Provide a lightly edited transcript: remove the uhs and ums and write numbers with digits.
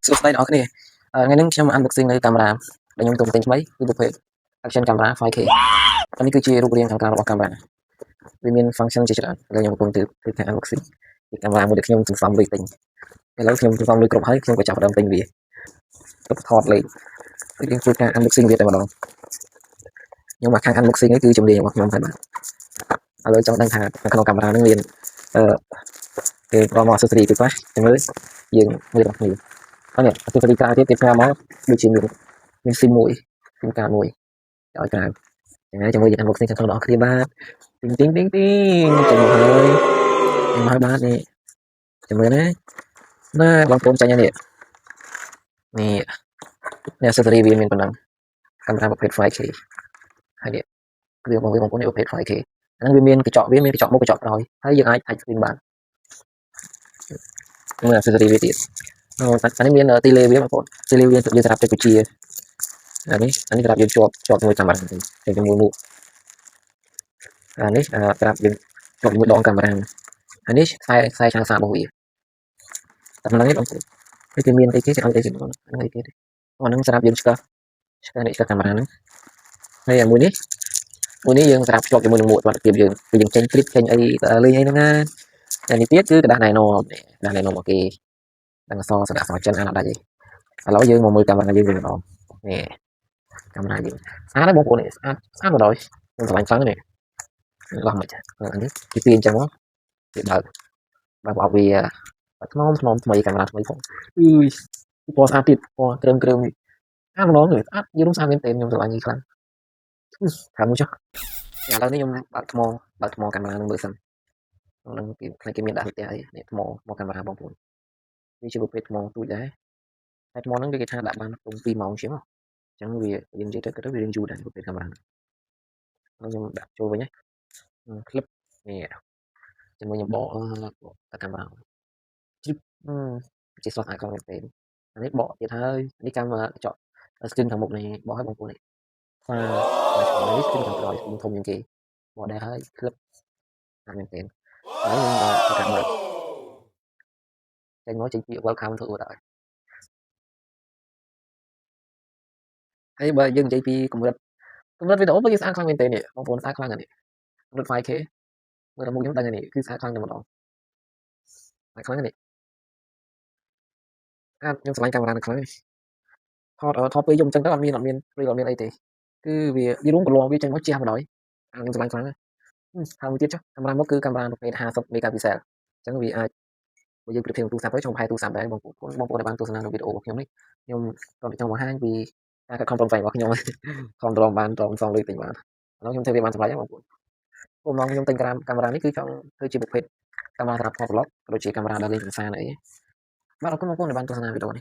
សួស្តីអ្នកនរគ្នាថ្ងៃនេះខ្ញុំ unboxing នៅកាមេរ៉ាដែលខ្ញុំទើបទិញថ្មីគឺប្រភេទ Action Camera 5K នេះគឺជារូបរាងខាងក្រៅរបស់កាមេរ៉ាវាមាន function ជាច្រើនឥឡូវខ្ញុំកំពុងធ្វើការ unboxing ជាកាមេរ៉ាមួយដែលខ្ញុំសន្សំលុយទិញឥឡូវខ្ញុំសន្សំលុយគ្រប់ហើយខ្ញុំក៏ចាប់ផ្ដើមទិញវាទុកថតលេខគឺយើងធ្វើការ unboxing វាតែម្ដងខ្ញុំមកខាង unboxing នេះគឺជំនាញរបស់ខ្ញុំហើយបាទឥឡូវចង់ដឹងថាក្នុងកាមេរ៉ានឹងមានអឺគេផ្ដល់មក accessory ពីខ្លះចាំមើលយើងមើលដល់គ្នាហើយនេះ accessory ក្រៅទៀតគេផ្ញើមកដូចជាមាន SIM មួយ SIM card មួយឲ្យក្រៅចឹងហើយចាំមើលយើង unboxing ខាងក្នុងដល់គ្នាបាទទីងទីងទីងទីងចេញមកហើយចេញមកហើយបាទនេះចាំមើលណាណាបងប្អូនចាញ់ហើយនេះនេះនេះ accessory វាមានប៉ុណ្ណឹងកាមេរ៉ាប្រភេទ 5K ហើយនេះគ្រឿងរបស់វាបងប្អូននេះប្រភេទ 5K ហ្នឹងវាមានកញ្ចក់វាមានកញ្ចក់មុខកញ្ចក់ក្រោយហើយយើងអាច touch screen បានមើល accessory វាទៀតអូអានេះមានទីលេវាបងប្អូនទីលេវាយើងសម្រាប់ចុចបញ្ជាអានេះអានេះសម្រាប់យើងជាប់ជាប់ជាមួយកាមេរ៉ាទៅជាមួយមុខអានេះសម្រាប់យើងជាប់ជាមួយដងកាមេរ៉ាអានេះខ្សែខ្សែឆាងសារបស់វាតែប៉ុណ្្នឹងឯងបងប្អូននេះគេមានអីគេគេឲ្យអីគេហ្នឹងអីគេអូហ្នឹងសម្រាប់យើងឆ្កឹះឆ្កឹះនេះឆ្កឹះកាមេរ៉ាហ្នឹងហើយអាមួយនេះមួយនេះយើងសម្រាប់ភ្ជាប់ជាមួយនឹងមួកសុវត្ថិភាពយើងគឺយើងចេញ trip ចេញអីលេងអីហ្នឹងណាតែនេះទៀតគឺក្រដាសណែនាំក្រដាសណែនាំរបស់គេដឹងអក្សរសដាក់អក្សរចិនអានអត់ដាច់ទេឥឡូវយើងមកមើលកាមេរ៉ាយើងវិញម្ដងនេះកាមេរ៉ាយើងស្អាតហើយបងប្អូននេះស្អាតស្អាតបណ្ដោយខ្ញុំស្រឡាញ់ខ្លាំងនេះលោះមិនអានេះគេទាញអញ្ចឹងមកវាបើកបើកប្រអប់វាថ្នមថ្នមថ្មីកាមេរ៉ាថ្មីផងអឺយពណ៌ស្អាតទៀតពណ៌គ្រើមគ្រើមនេះស្អាតម្ដងស្អាតយល់ស្អាតមែនទែនខ្ញុំស្រឡាញ់នេះខ្លាំងថាមួយចុះឥឡូវនេះខ្ញុំបើកថ្មបើកថ្មកាមេរ៉ានឹងមើលសិនក្នុងនឹងគេខ្លាចគេមានដាក់ផ្ទះអីនេះថ្មថ្មកាមេរ៉ាបងប្អូនវាជាប្រភេទថ្មទូចដែរតែថ្មហ្នឹងគេថាដាក់បានខ្ទង់2ម៉ោងជាងអញ្ចឹងវាយើងនិយាយទៅទៅវារៀងយូរដែរប្រភេទកាមេរ៉ាហ្នឹងខ្ញុំដាក់ចូលវិញណាคลิปនេះជាមួយខ្ញុំបកតែកាមេរ៉ាជ្រិបជាស្រស់ស្អាតខ្លាំងមែនទែនអានេះបកទៀតហើយនេះកាមេរ៉ាកញ្ចក់ screen ខាងមុខនេះបកឲ្យបងប្អូននេះខ្លានេះ screen ខាងក្រោយ screen ធំជាងគេបកដែរហើយคลิปស្អាតមែនទែនហើយខ្ញុំដល់ធ្វើការបើកចេញមកចេញពាក្យ welcome to ដល់ហើយបើយើងនិយាយពីកម្រិតកម្រិតវីដេអូវាស្អាតខ្លាំងមែនទែននេះបងប្អូនស្អាតខ្លាំងណាស់នេះកម្រិត 5K មើលដល់មុខខ្ញុំដឹងហើយនេះគឺស្អាតខ្លាំងតែម្ដងស្អាតខ្លាំងណាស់នេះស្អាតខ្ញុំស្រឡាញ់កាមេរ៉ានឹងខ្លាំងនេះថតថតពេលយំអញ្ចឹងទៅអត់មានអត់មានព្រីអត់មានអីទេគឺវាវារួមកន្លងវាចេញមកជះបណ្ដោយខ្ញុំស្រឡាញ់ខ្លាំងណាស់ហើយមួយទៀតចុះកាមេរ៉ាមុខគឺកាមេរ៉ាប្រភេទ50 megapixel អញ្ចឹងវាអាចបើយើងប្រៀបធៀបទូរស័ព្ទទៅចង់ផែទូរស័ព្ទដែរបងប្អូនបងប្អូនដែលបានទស្សនានៅវីដេអូរបស់ខ្ញុំនេះខ្ញុំក៏ចង់បង្ហាញពីការខិតខំប្រឹងប្រែងរបស់ខ្ញុំខំទ្រាំបានទ្រាំសងលុយទិញបានឥឡូវខ្ញុំធ្វើវាបានសម្រេចហើយបងប្អូនគោលបំណងខ្ញុំទិញកាមេរ៉ានេះគឺចង់ធ្វើជាប្រភេទកាមេរ៉ាសម្រាប់ថត vlog ក៏ដូចជាកាមេរ៉ាដើរលេងកម្សាន្តអីបាទអរគុណបងប្អូនដែលបានទស្សនាវីដេអូនេះ។